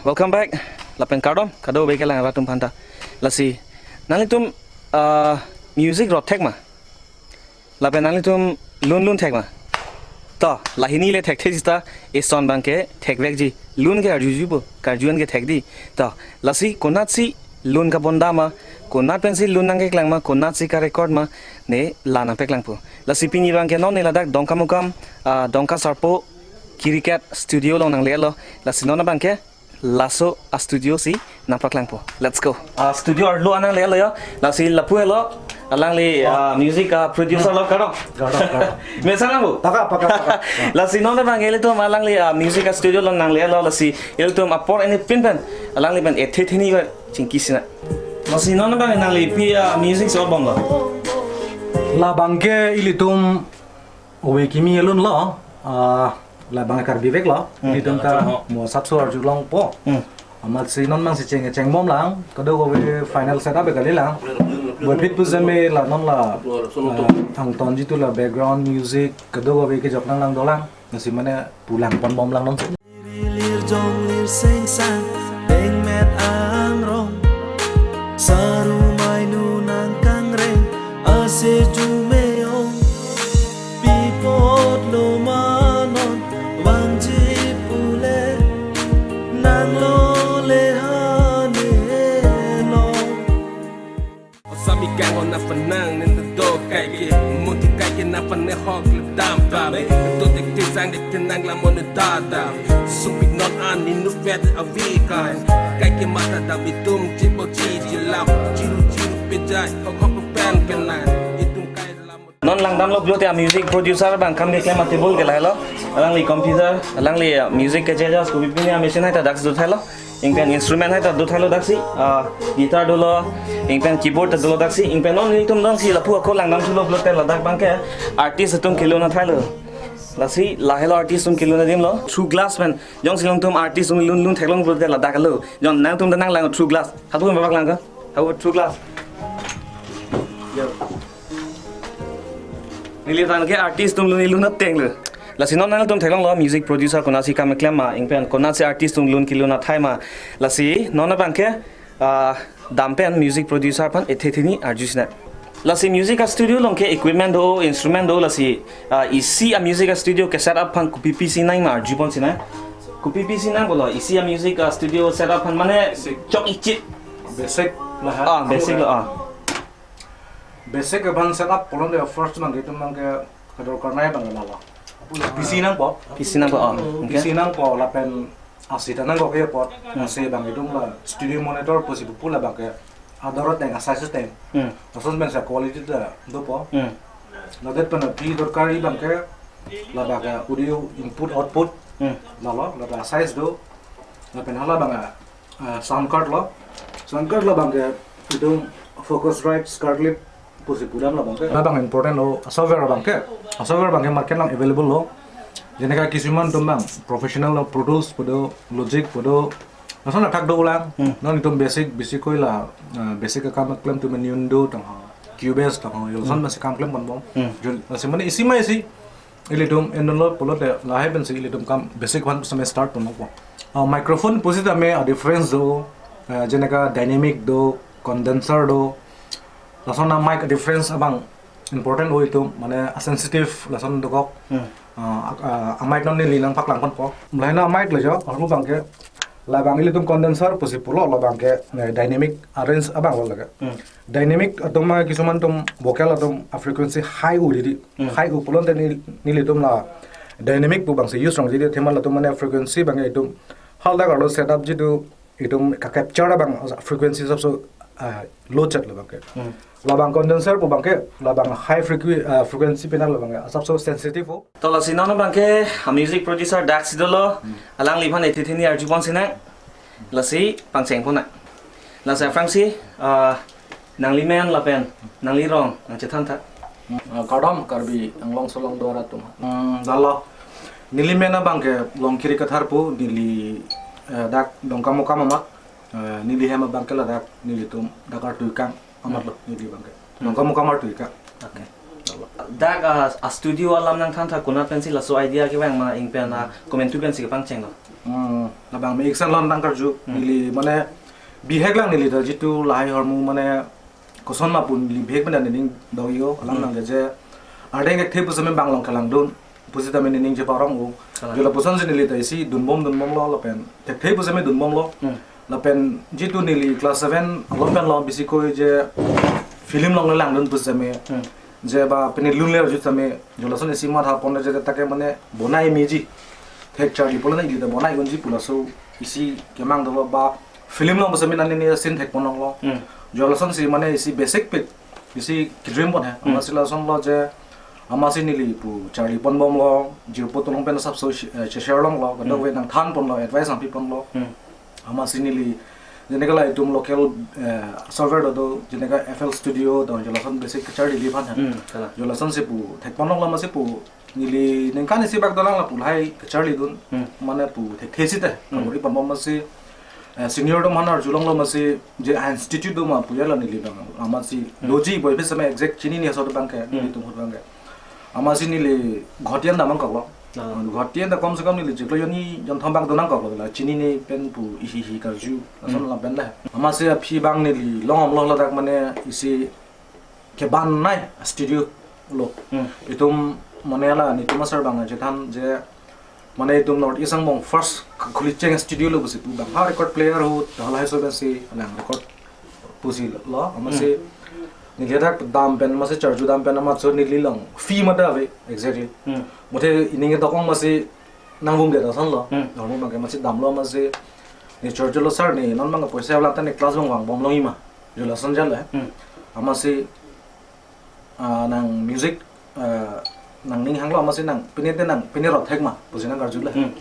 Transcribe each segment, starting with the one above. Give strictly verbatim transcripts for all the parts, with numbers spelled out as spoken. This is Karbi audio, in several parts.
Welcome back. Lapen kardom kadokave kelang arat atum aphanta. Lasi nanglitum, ah, music rot thek ma? Lapen nanglitum lun lun thek ma? To, lahini le thekthe sita, eson abangke thekvekji. Lun ke arjujupo, karju an ke thek di. To, lasi konatsi lun kabonda ma, konat pensi lun nangkeklang ma, konatsi ka-record ma, ne la nangpaklangpo. Lasi pini abangke non ne ladak Dongkamukam, ah, Dongka Sarpo Kirikat Studio along nanglelo. Lasi non abangke laso a-studio si nangpaklangpo. Let's go. Ah, studio arlo an nanglelo ya. Lasi lapu helo. Alangli, ah, music, ah, producer lo, kardom. Kardom, kardom. Mesen nangpo? Paka, paka, paka. Lasi non abang ilitum alangli, ah, music a-studio along nanglelo, lasi ilitum apor eni pin pen alangli pen ethe theni ba chingki sinang. Lasi non abang nangli pi, ah, music si or bomlo? Labangke ilitum ove kimi alun lo, ah, labang Karbi vek lo, Hmm. ilitum ta mo asapso arjulong po. Hmm. Amatsi non abangsi cheng cheng bomlang, kadokave final setup kalilang. Boyphit pu seme la non la, ah, angton jitu la background music, kadokave kejok nanglang dolang, lasi mane pulang pon bomlang non. Lir jong lir seng sang, pengmet angrong. Saru mai nu nangkangreng, ase jume ong. Pi apot lo ma non, vangji pule, nanglo le hane lo. Sami kang on na fanang nen do kaike, muti kaike na fan ne hok le dam pame. Do tek te sang tek te nang la mon da da. Supik non an ni nu vet a vi kai. Kaike mata da bitum chipo chi ji lam. Chiru chiru pejai hok hok pen pen na. Itum kai lam. Non langdamlo pulote a-music producer abang kam keklem a-table ke lahelo. Alangli computer, alangli, uh, music ke adjust kopi pini a-machine hai ta daksi dothailo. Ingpen instrument hai ta dothailo daksi, ah, guitar dolo, ingpen keyboard ta dolo daksi, ingpen non ilitum dongsi lapu ako langdamthulo pulote ladak abangke artist atum kelun athailo. Lasi lahelo artist atum kelun adimlo. Through glass pen jongsi ilitum artist atum lun lun theklong pulote ladak lo. Jong nangtum ta nanglang through glass. Hatu pen paklangkok. Hau through glass. Yo. Neli tangke artist atum lun lun atenglo. Lasi non nangtum theklonglo music producer konatsi kam keklem ma, ingpen konatsi artist atum lun kelun athai ma. Lasi non abangke, ah, dam pen music producer aphan ethe theni arju sinang. Lasi music a-studio along ke equipment do, instrument do, lasi, ah, isi a-music a-studio ke-set up aphan kopi pisi nang ma arju pon sinang. Kopi pisi nang pulo, isi a-music a-studio set up aphan mane Basic. Chok ichit. Basic lah. Ah, basic lo, ah. Basic abang setup pulote first abangke itum abangke kadokave abang lalo. P C nangpo. P C nangpo, oh, okay. P C nangpo lapen a-seat nangkok apot. Hmm. A-seat abang itum la studio monitor pusi pupu labangke ador ateng a-size ateng. Hmm. Lason pensi quality ta dopo. Hmm. Ladet pen pi dorkar abangke labangke audio input output. Hmm. Lalo, lapen a-size do. Lapen halabang, ah, sound card lo. Sound card labangke itum Focusrite, Scarlett pusi pudam labangke. Labang important lo, software abangke. Software abangke market along available lo. Jeneka kisuman atum abang professional lo, Pro Tools pu do, Logic pu do. Lason athak dolang. Hmm. Non itum basic, basic koi la, ah, basic akam klem atum Nuendo tangho, Cubase tangho, yo lason Hmm. masih kam klem pon bom. Hmm. Jul, masih mane isi ma isi. Ilitum enolo pulote lahai pensi ilitum kam basic aphan seme start pon nangpo. Ah, microphone pusitame a-difference do, ah, jeneka dynamic do, condenser do. Lason a-mic difference abang important o itum, mane a-sensitive lason dokok. Hmm. Ah, ah, a-mic non neli nangpaklang ponpo. Lahai a-mic lo jo, armu abangke. Labang ilitum condenser pusi pulo labangke, eh, dynamic arrange abang lo lake. Hmm. Dynamic atum ma kisuman atum vocal atum a-frequency high u didi. Hmm. High u pulote neli, nelitum la dynamic pu abangsi use rong didi, athema latum mane frequency abang itum haladak arlo setup jitu itum ka-capture abang frequency asapso, ah, low chat labangke. Hmm. Labang condenser pu abangke, labang high frequ-, ah, frequency penang labangke asapso sensitive o. To lasi non abangke, ah, music producer daksi dolo, Hmm. alangliphan ethe theni arju pon sinang. Lasi pangcheng pon nang. Lasi aphrangsi, ah, nanglimen lapen nanglirong nangchethan tha. Hmm, ah, kardom Karbi Anglong solong do arat atum. Hmm, dalo. Nelimen abangke Longkiri Kathar pu, neli, eh, dak Dongkamukam amat, eh, neli hem abangke ladak, nelitum dak Artuikang amat lo, Hmm. neli abangke. Hmm. Dongkamukam Artuikang. Okay. Dalo. Dak, ah, a-studio alam nangthan tha, konat pensi laso idea kevang ma, ingpen, ah, komantu pensi kepangchenglo? Hmm, Abang me iksan lon tang karju. Hmm. Neli mane bihek lang neli ta jitu lahai ahormu mane koson ma pu neli bihek pen ta nening dogio alang Hmm. nang je. Ardeng thekthe pusitame bang along kelangdun pusitame nening cheparong o. Kalang. Jo lapuson si neli ta isi dunbom dunbomlo lapen thekthe pusitame dunbomlo. Hmm. Lapen jitu neli class seven along pen lo bisi koi je film along langdun pusitame. Hmm. Je ba pini lunle arju tame jo lason isi matha pon je take mane bonai meji. Thek charli pulo na ili ta bonai unji pu laso isi kemang dolo ba film along pusitame nani ne scene thek ponlonglo. Hmm. Jo lason si mane isi basic pit isi kidream pon he. Hmm. Amatsi lasonlo je amatsi neli pu charli ponbomlo, jirpo tulong pen asapso shi-, eh, share longlo, kadokave Hmm. nangthan ponlo, advice nangpi ponlo. Hmm. Amatsi neli, jeneka la itum local, eh, software do do, jeneka F L Studio do, jo lason basic kacharli li aphan he. Hmm, kalang. Jo lason si pu thek ponlonglo amatsi pu neli ningkan isi bak dolang lapu lahai kacharlidun, Hmm. mane pu thekthe site, Hmm. kabor-i ponbom amatsi, eh, senior atum aphan arjulonglo amatsi, je institute do ma pu ya la neli bang, amatsi Hmm. doji boi phisame exact chinine aso abang ke, neli Hmm. atum ahut abang ke. Amatsi neli Guwahati an damnangkoklo. Ah. Guwahati an ta kom se kom neli chiklo jonni jonthom bak donangkoklo la chinine pen pu ihi hi karju. Lason Hmm. lam pen la. Amatsi aphi abang neli longdamlo ladak mane isi kebanai studio lo. Hmm. Itum mane la netum asar abang chethan je mane itum North East angbong first khuli cheng studio lo pusi pu bang. Ha record player ahut, halahai so pensi alang record pusi lo, amatsi Hmm. neli dak dam pen, amatsi charju dam pen, amatsi neli along fee mate ave, exactly. Hmm. Muthe ining dokong amatsi nangvumdet asonlo. Hmm. Ahormu abang ke amatsi damlo amatsi ne charjulo sir ne, non abang ke poisa alam ta ne class abang vangbomlongji ma. Jo lason jalo he. Hmm. Amatsi ah, nang music, ah, nangning hanglo amatsi nang, pine te nang, pine rap thek ma, pusi nangkarjulo he. Hmm.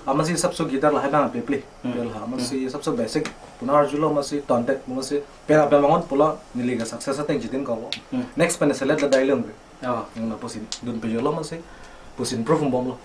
Amatsi asapso guitar lahai abang pe play. Hmm. Play la, amatsi Hmm. asapso basic, pu nangkarjulo amatsi ton tek, amatsi pera pe mangon pulo, neli ke success ateng jidin kolo. Hmm. Next pen select la dailung ke. Oh. Nang na pusi, dun pejolo amatsi, pusi improve bomlo.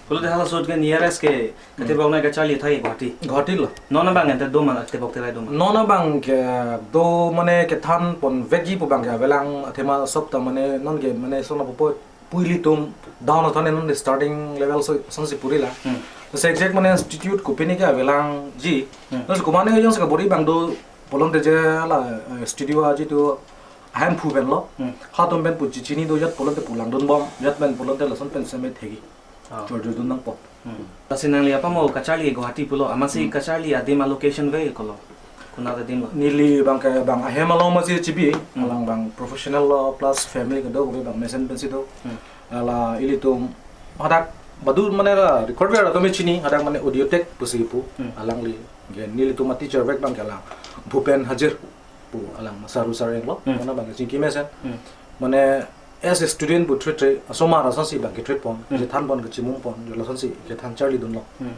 Pulote hala ahut ke nearest ke Hmm. katebok nai kacharli athai Guwahati. Guwahati lo. Non abang ente do ma, tebok terai do ma? Non abang ke do mane kethan ponvekji pu abang ke avelang athema sop ta mane non ke mane sona popo pu ilitum down athon non starting level so sonsi puri la. Hmm. To se exact mane institute kopine ke avelangji. Hmm. To se komane jongsi kabor-i abang do pulote je la, eh, studio aji tu ahemphu pen lo. Hmm. Hatum pen pu chichini do jat pulote pu langdunbom, jat pen pulote lason pen seme thekji. Ah. Charjudun nangpo. Hmm. Lasi nangli apamo kacharli Guwahati pulo, amatsi Hmm. kacharli adim a-location ave kolo. Konat adim lo? Neli abang ke abang ahem along amatsi chibi, Hmm. alang abang professional lo plus family kedo ave abang mesen pensi do. Hmm. Hala ilitum hadak badu mane la record ver atum chini, hadak mane Audiotech pusi pu. Hmm. Alangli. Ke nelitum a-teacher vek abang ke alang Bhupen Hajir pu alang Saru Sareng lo, Hmm. non abang ke chingki mesen. Hmm. Mane as a student pu treat, treat, asomar asonsi abang ke treat pon, Hmm. kethan pon, kachimum pon, jo lasonsi kethan charlidunlo. Hmm.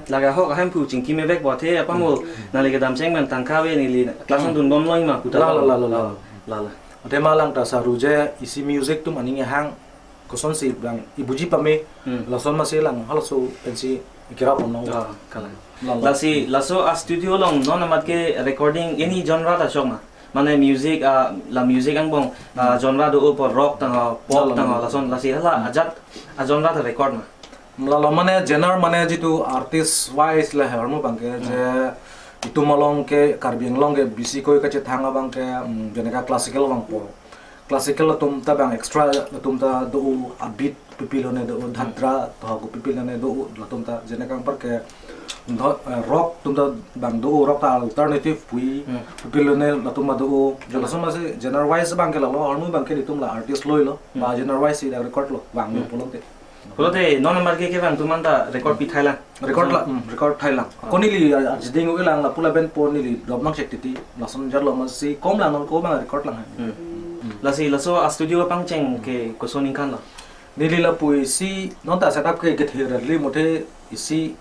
Lake ahok ahemphu chingki mevek bo athe apamo Hmm. nangli kedam cheng pen tangka ave neli class Hmm. dunbomlongji ma puta La, lo. la, la, la, la. Oh, la, la. Athema alang ta Saru je isi music atum aning hang kosonsi abang ibuji pame, Hmm. lason amatsi alang halaso pensi kerap onong. Ah, kalang. La, la. Lasi, laso a-studio along non amat ke recording any genre ta chok ma? Mane music, ah, la music angbong, ah, Hmm. genre do-o pu rock tangho, pop La, la, tangho, la. lason, lasi hala Hmm. ajat a-genre ta record ma? Lalo mane genre mane jitu artist wise la ahormu abang ke Hmm. je itum along ke Karbi Anglong ke bisi koi kachethang abang ke, hmm, jeneka classical vangpo. Classical atum ta abang extra atum ta do-o, upbeat pipilone do-o, Hmm. dhadra, to ko pipilone do-o, latum ta jeneka anpar ke do, eh, rock atum ta abang do-o, rock ta alternative pu Hmm. pipilone latum ta do-o. Jo lason amatsi genre wise abang ke lalo, ahormu abang ke itum la artist loilo, Hmm. ba genre wise si la record lo, vanglo Hmm. pulote. Pulote non amat ke kevang atum anta record pi thailang? Record la, hmm, record thailang. Ah. Ko neli, ah, arjiding oke lang lapu lapen po neli drop nang chek titi. Lason jalo amatsi kom lang non ko abang record lang. Hmm. Hmm. Lasi laso a-studio pangcheng ke koson aningkan lo? Neli lapu isi non ta setup ke kethe rali muthe isi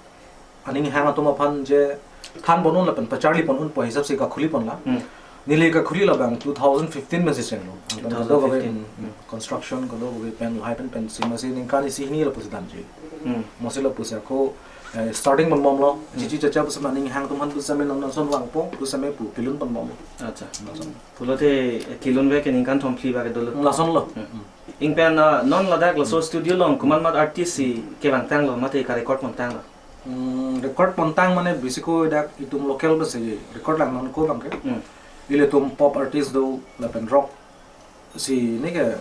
aning hang atum aphan je than pon un lapen pacharli pon un pu hisap si kakhuli pon la. Hmm. Neli kakhuli la abang two thousand fifteen pensi chenglo. Anton Two thousand fifteen. Kadokave, hmm, construction kadokave pen lahai pen pensi amatsi ningkan isi hini lapusi damji. Hmm. Amatsi lapusi ako, eh, starting ponbomlo. Hmm. Chichi chacha pusitame aning hang atum aphan pusitame non non son vangpo pusitame pu pilun ponbomlo. Acha. Lason. Pulote, eh, kelun ave ke ningkan thom phli ba ke dolo. Lasonlo. Hmm. Hmm. Ingpen, ah, non ladak laso Hmm. studio along komat mat artist si kevangtanglo mate ka-record pontanglo? Hmm, Record pontang mane bisi ko dak itum local pensi record lang non ko abangke. Hmm. Ilitum pop artist do lapen rock si neke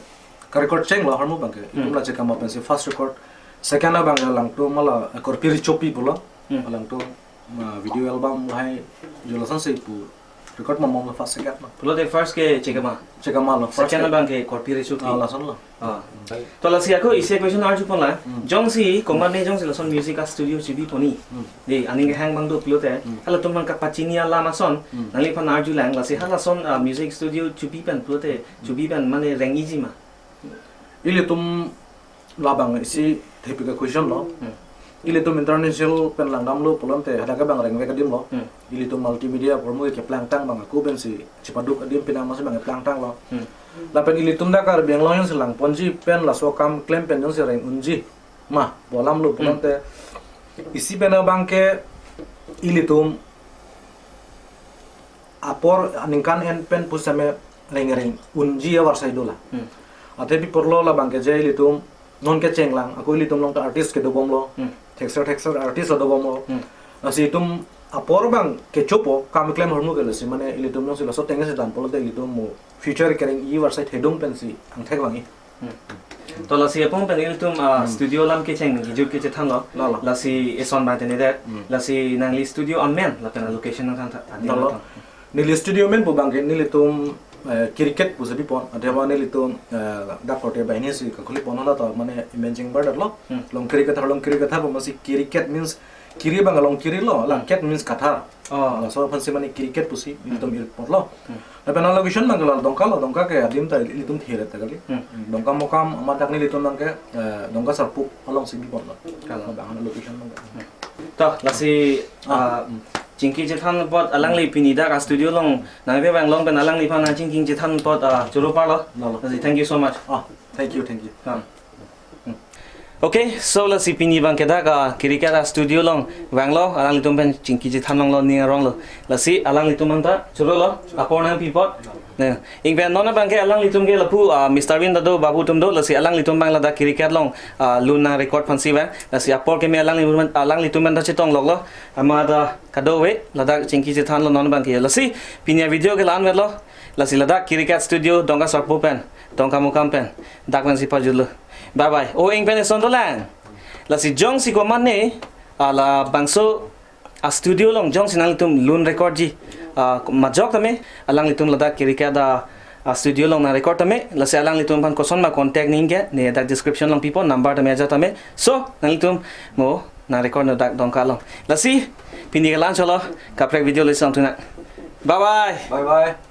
ka record chenglo ahormu abangke. Itum Hmm. la Chekama pensi first record. Second abangke alangtum mala, eh, Korpi Richopi pulo. Hmm. Alangtum ma video album lahai jolasan si pu record mamom first second lo. Pulote first ke Chekama. Chekama lo. First Second ke abangke Korpi Richopi. Ah, lasonlo. Ah. To lasi ako isi question arjupon lang. Hmm. Jongsi komatne jongsi lason music a studio chebipon-i. Hmm. Dei, aning kehang abang do pulote. Hmm. Halatum abang kapachini alam ason. Hmm. Nangliphan arjulang lasi halason, ah, music studio chebi pen pulote. Chebi pen mane reng-iji ma. Ilitum labang isi thepik a question lo. Hmm. Ilitum international pen langdamlo pulote hadak abang rengvek adim lo. Hmm. Ilitum multimedia promo keplangtang abang ako pensi chepaduk adim pina masi abang plangtanglo. Hmm. Lapen ilitum dak Karbi Anglong jongsi langponji pen laso akam klem pen jongsi reng unji ma pu alam lo Hmm. pulote isi pen abangke ilitum apor aningkan en pen pusitame reng reng unji avarsai dola. Hmm. Athe pi apor lo labangke je ilitum non kechenglang, ako ilitum along ta artist kedobomlo. Hmm. Thekser thekser artist dobomlo. Hmm. Lasi itum apor abang kechopo kam klem ahormu ke lasi mane ilitum jongsi laso ateng si dam pulote ilitum mo future kereng-i avarsai thedung pensi angthek vang-i. Hmm. To lasi apung pen ilitum, ah, Hmm. studio alam kecheng kejut kechethanlo. Lalo. Lasi eson abang tene det. Hmm. Lasi nangli studio amen lapen location nangthan tha. Lalo. Neli studio amen pu abangke nelitum, eh, Kiriket pusi bipon. Athema nelitum, eh, dak korte banghini si kakhuli pon hala to mane imagine bar lo. Hmm. Longkiri Kathar, Longkiri Kathar pu masi Kiriket means kiri abang Longkiri lo, la Hmm. ket means Kathar. Oh. Laso aphansi mane Kiriket pusi Hmm. nelitum irpotlo. Hmm. Lapen a location abangke la Dongka lo, Dongka ke adim ta ilitum thiret ta kali. Hmm. Dongkamukam amat dak nelitum abangke, eh, Dongka Sarpo alongsi biponlo. Kalo. Abang a location abangke. Hmm. To lasi, Ah, ah, hmm. chingki chethan apot alangli pini dak a studio along nangve vang along pen alangliphan nangchingki chethan apot, ah, choro parlo. Lalo. Lasi thank you so much. Ah, thank you, thank you. Ah. Hmm. Okay, so lasi pini abangke dak, ah, Kiriket a studio along vanglo, alanglitum pen chingki chethan longlo, ning aronglo. Lasi alanglitum anta chorolo, apor nangpi apot. Ne, ingpen non abangke alanglitum ke lapu, ah, Mister Win ta do, Babu atum do, lasi alanglitum abang ladak Kiriket along, ah, lun nang record aphansi vang. Lasi apor keme alanglitum, alanglitum anta chetongloklo. Amat ta kadokave ladak chingki chethanlo non abangke. Lasi pini a video ke la-an vetlo. Lasi ladak Kiriket studio Dongka Sarpo pen, Dongkamukam pen dak pensi pajutlo. Bye bye. O ingpen eson dolang. Lasi jongsi komatne, ah, labangso a studio along jongsi nanglitum lun record ji, ah, majok tame, alanglitum ladak Kiriket a, a studio along nang record tame, lasi alanglitum aphan koson ma contact nangji ke, ne dak description along pipo, number tame ajat tame. So, nanglitum mo nang record non dak Dongka along. Lasi pini ke la-an cholo, kaprek video le sang tuna. Bye bye. Bye bye.